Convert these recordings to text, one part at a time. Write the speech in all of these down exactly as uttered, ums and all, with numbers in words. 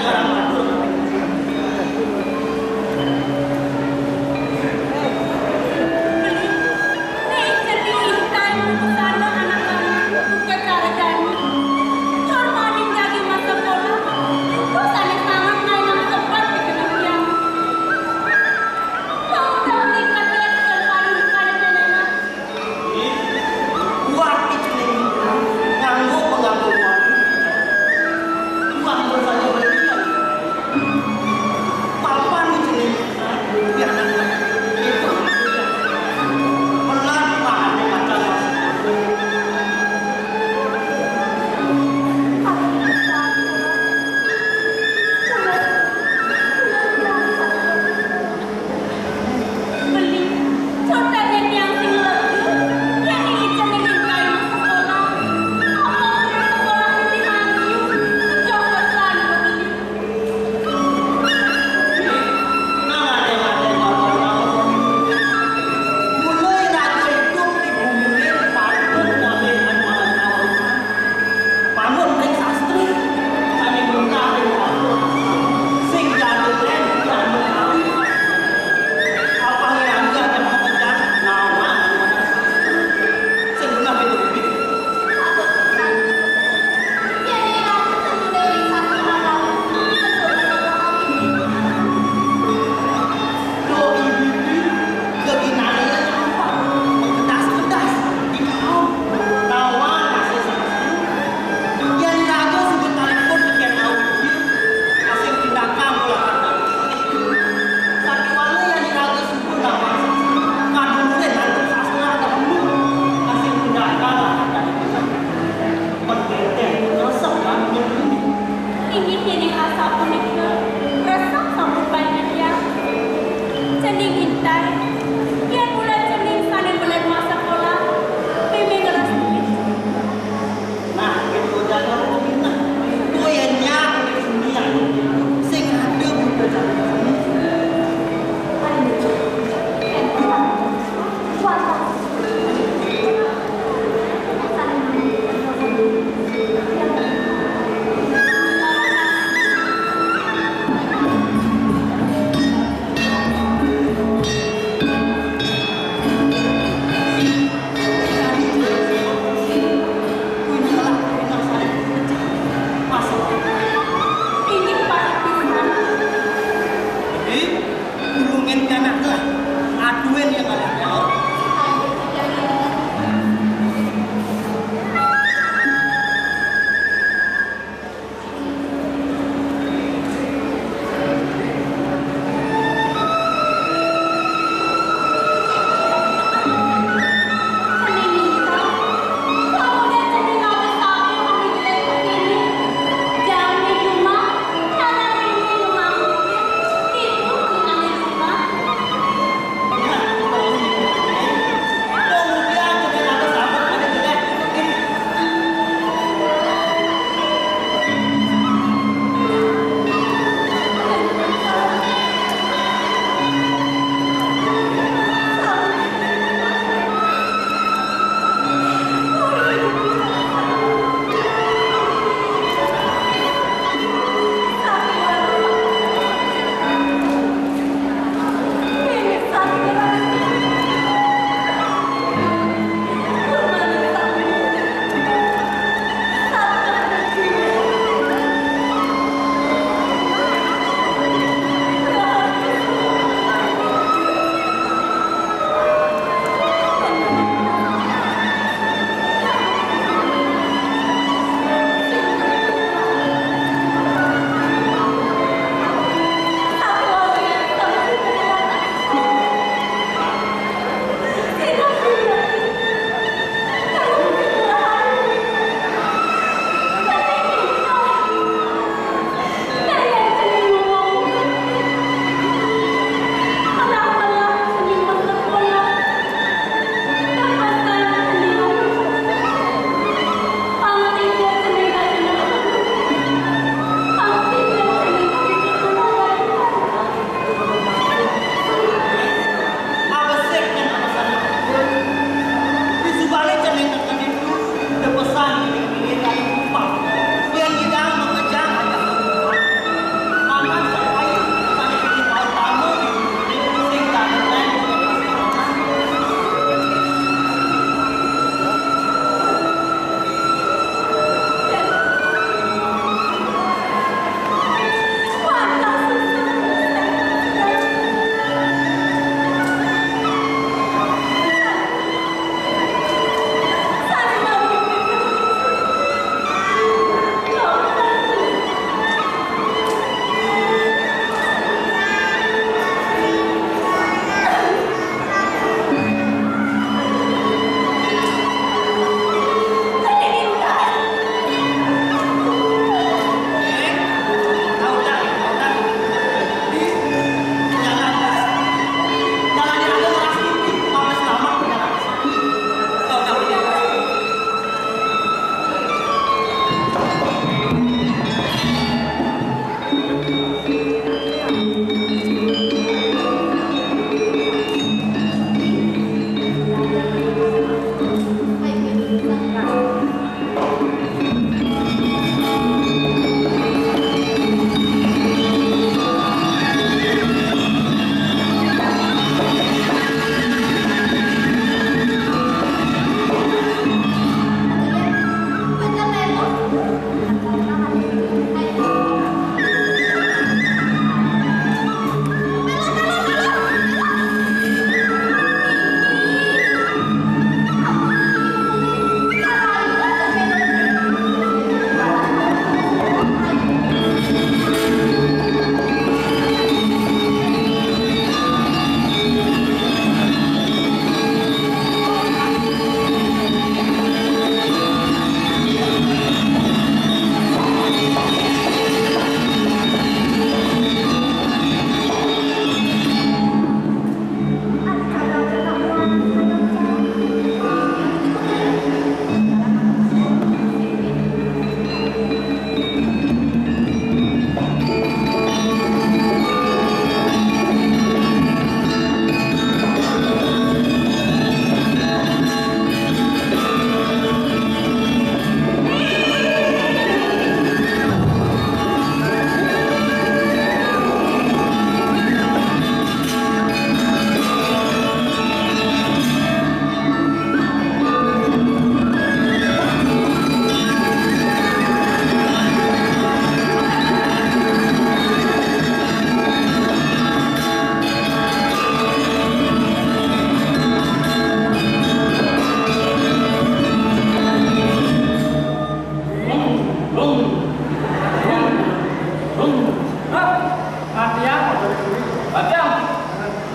Nih, jadi intai busana anak-anak, buka cara jani. Cor maning lagi masa sekolah, terus aneh sangat naik nang sebat di kena tiang. Kamu udah belikan lihat bukan paling bukan anak. Ih, kuat itu nih, nganggo pengganggu uang. Uang bersaja berlian.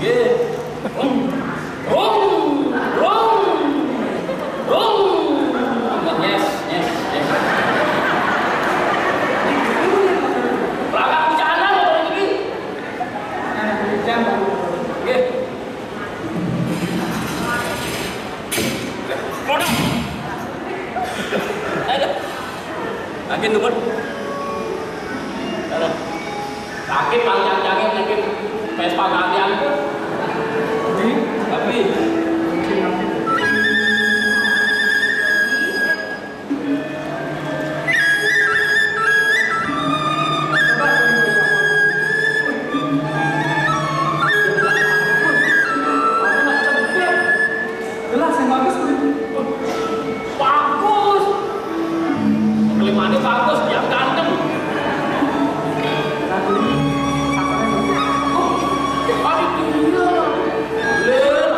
Nggih. Rung, rung, rung, rung. Yes, yes, yes. Langkah hujan apa niki? Nggih. Aduh. Aduh. Makin nurun. Aduh. Sakit, Bang, jangan-jangan sakit. Vespa gantian tuh. Tapi jelas yang bagus, bagus. Kelimaannya bagus, dia ganteng. Nah, ini apa namanya? Oh, itu dia. Leh.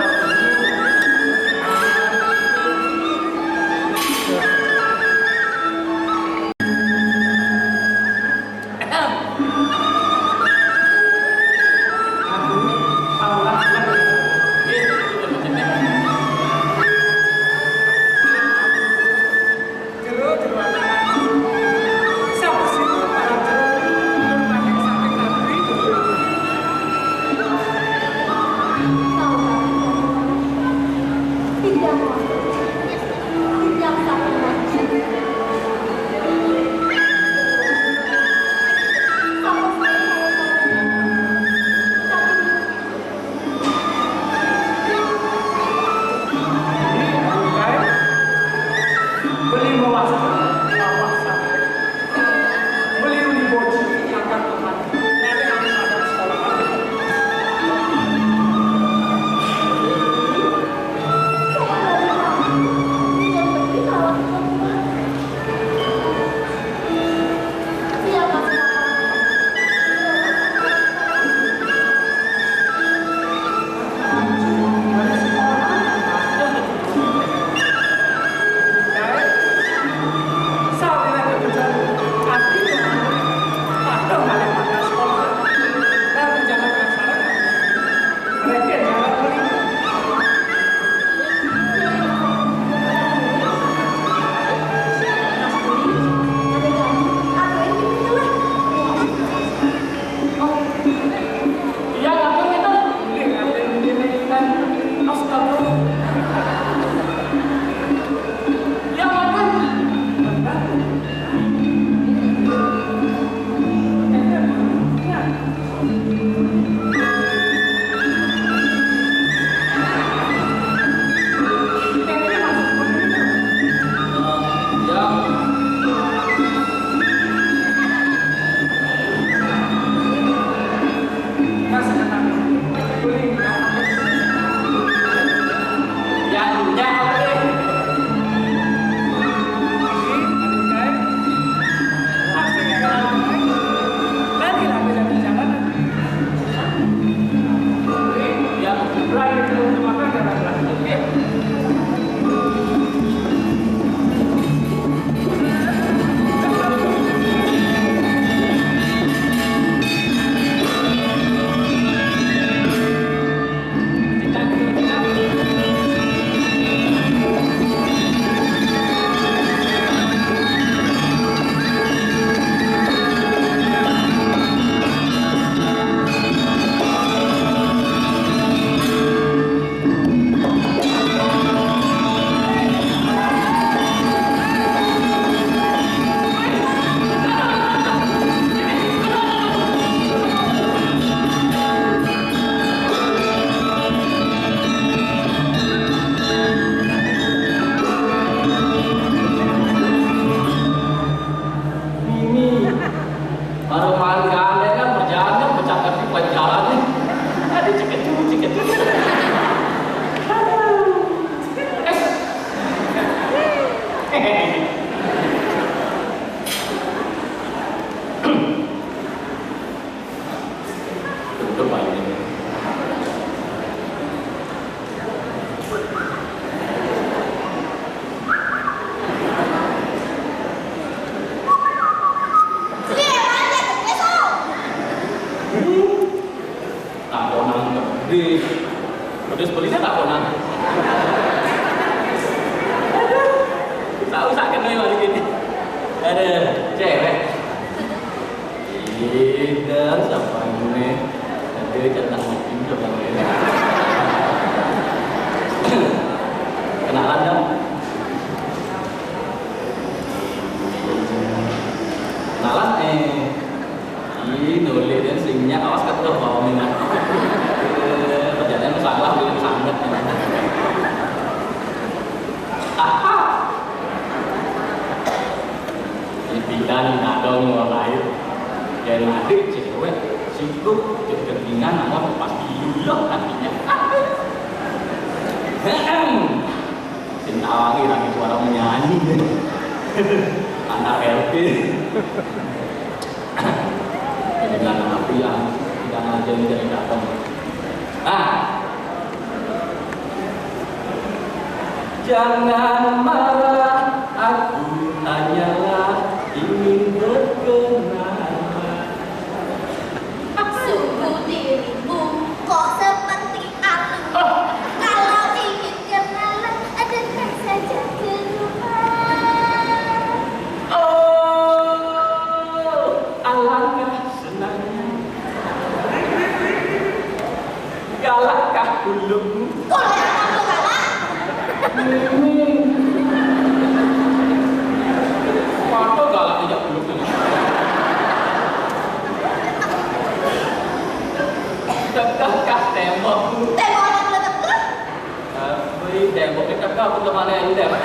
Mimi, baru main gandeng kan berjalan kan bercakap di pelajaran nih. Ada cekecuk, cekecuk. Aduh. Eh. Tutup aja. Terus belinya tak pernah. Aduh, tak usah kena lagi ini. Ada cewek. Tidak, siapa ini? Ada cerita mungkin coba ini. Kenalan dong. Kenalan eh. Ih, nulis dan singnya awas ketuh bawangnya. Eh, perjalanan salah, belum sangat. Ini pindah nih, nadong orang lain. Dari adik cewek, singkuk, kegentingan, namun pasti loh hatinya. Sing tawangi lagi suara menyanyi. Anak R T. Dengan api yang tidak ada yang jadi datang. Ah, jangan marah, aku hanyalah ingin berkenalan. Sungguh dirimu kok seperti alu. Oh. Kalau ingin kenalan, datang saja ke rumah. Oh, alangkah senangnya. Galakkah kulukmu? Kok lek aku galak? Ini. Waduh, galak tidak kuluknya. Tegahkah tembokmu? Tembok orang boleh tegah? Tapi tembok kita kau ke mana yang tembok?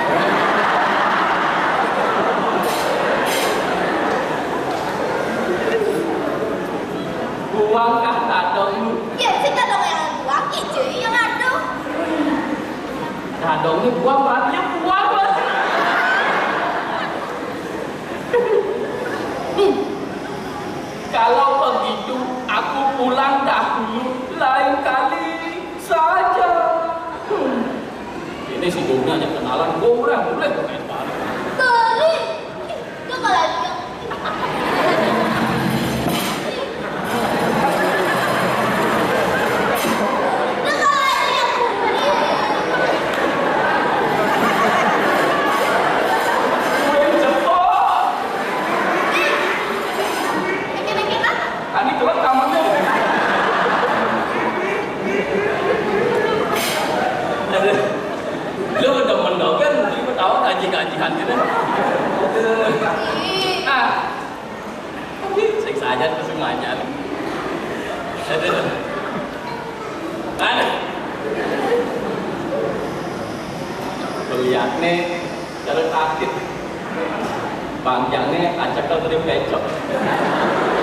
Buangkah tadongmu? Ya, sing tadong yang buang, ijo yang aduh. Tadongnya buang, berarti ya buang, Mas. Kalau begitu, aku pulang dahulu, lain kali saja. Ini si Doni ajak kenalan, gue udah boleh pakai balik. Balik. Ih, gue kalau lihat. Gue kalau lihat. Gue yang jebol. Tadi keluar kamarnya. Aduh. Lu udah mendogan, lu tahu kaji-kajian gitu. Aduh. Ah. Sing saja ke semuanya. Aduh. Aduh. Lihat nih, kalau takut. Panjangnya acekel dari becok.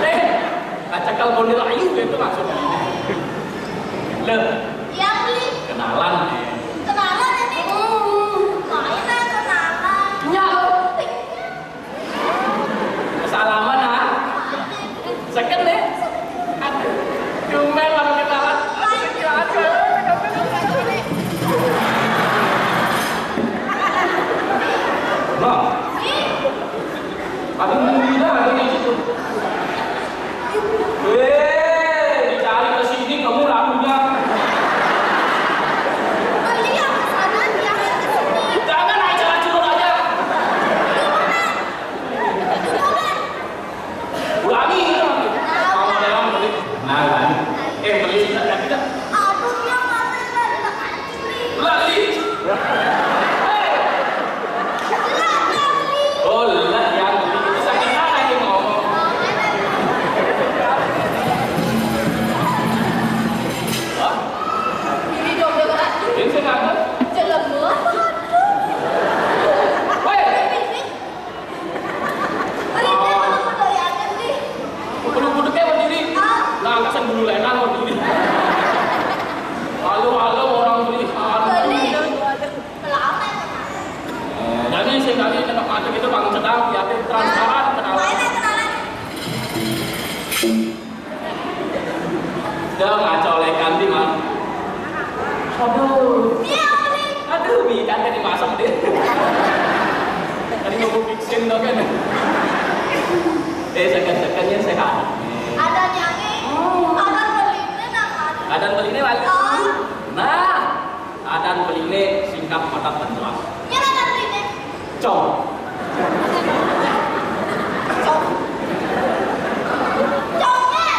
Eh, acekel Bondil Ayu gitu maksudnya. Loh, ya, beli. Kenalan nih. Kenalan ini. Hmm, main aja kenalan. Iya. Salaman, ah. Second nih. Aduh, tumben baru kenalan. Aduh, aduh. Bang. Aku nungguin aja di situ. Weh, dicari ke sini kamu lagunya. Beli yang ke sana, dia yang ke sini. Jangan aja curut aja. Ulangi itu. Kalau dalam beli. Nah, kan. Eh, beli sudah, tapi dah. Aduh, yang mana? Lali. Hei. Oh, lelah ya. Itu sakit mana ini ngomong? Hah? Ini dong, dia berarti. Ini saya nggak ada. Jelema apa hantu? Hei. Ini, ini. Beri dia kalau mau doyangan nih. Kudu-kudu kayak berdiri. Ah. Nah, kesan bulu lenang berdiri. Halo, halo, orang beli. Halo. Beli. Lama ya, Mas? Eh, jadi sih kali tetap ada gitu, Bang, sedang ya, transparan, kenalan. Main ya, kenalan. Udah ngaco oleh Kandi, Mang. Aduh. Iya, Beli. Aduh, Mi, kan tadi masuk deh. Tadi mau bikin dong kan. Eh, sekan-sekannya sehat. Ada nyanyi. Oh. Ada Beli, ini nama. Adan beliné, Wali. Oh. Nah, adan beliné singkat, padat, dan jelas. Nyén adan beliné? Cong. Cong. Congnya.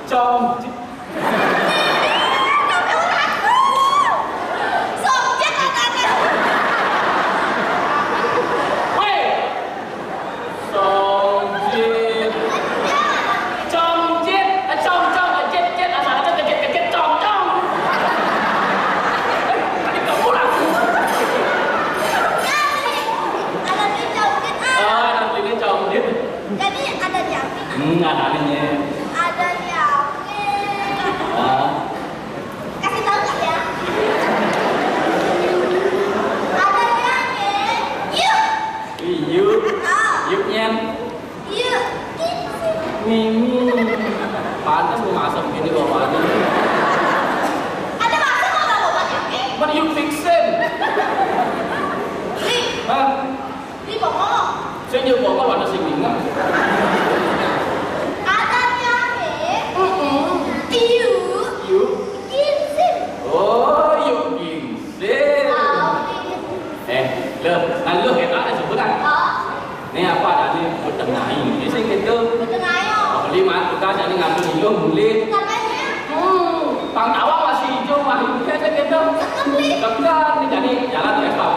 Cong. Tapi aku. Songjet adanné. Wéh. Songjit. Congjit. Eh, cong, cong, jit, jit. Asal ada kejit, kejit, cong, cong. Eh, tadi kamu lah. Ada di Congjit, ah. Ah, nantinya congjit. Jadi ada di Amin. Hmm, ada nih. Ada di Amin. Ah. Kasih tahu nggak ya? Ada di Amin. Yuk. Yuk. Ah. Yuk, Nyen. Iya, gitu. Mimi. Pantes lu masuk gini bawaannya. Ada masuk apa bawaannya? Eh? Mending you fixin. Li. Hah? Li, bongol. Saya jauh bongol, ada sing ingat. Ada nyampe. Mm-mm. Tiu. You? Kinsin. Oh, you kinsin. Ah, oke. Eh, lo, kan lo hebat aja sebulan. Oh. Nih apa ada nih? Beteng aing. Ini sih gitu. Beteng aing. Oh, beli mah tugas ini ngambil minum, beli. Katanya. Hmm, Pang Tawang masih hijau, mah hijau aja gitu. Tetep, beli. Tetep, nih, jadi jalan ya, Pak.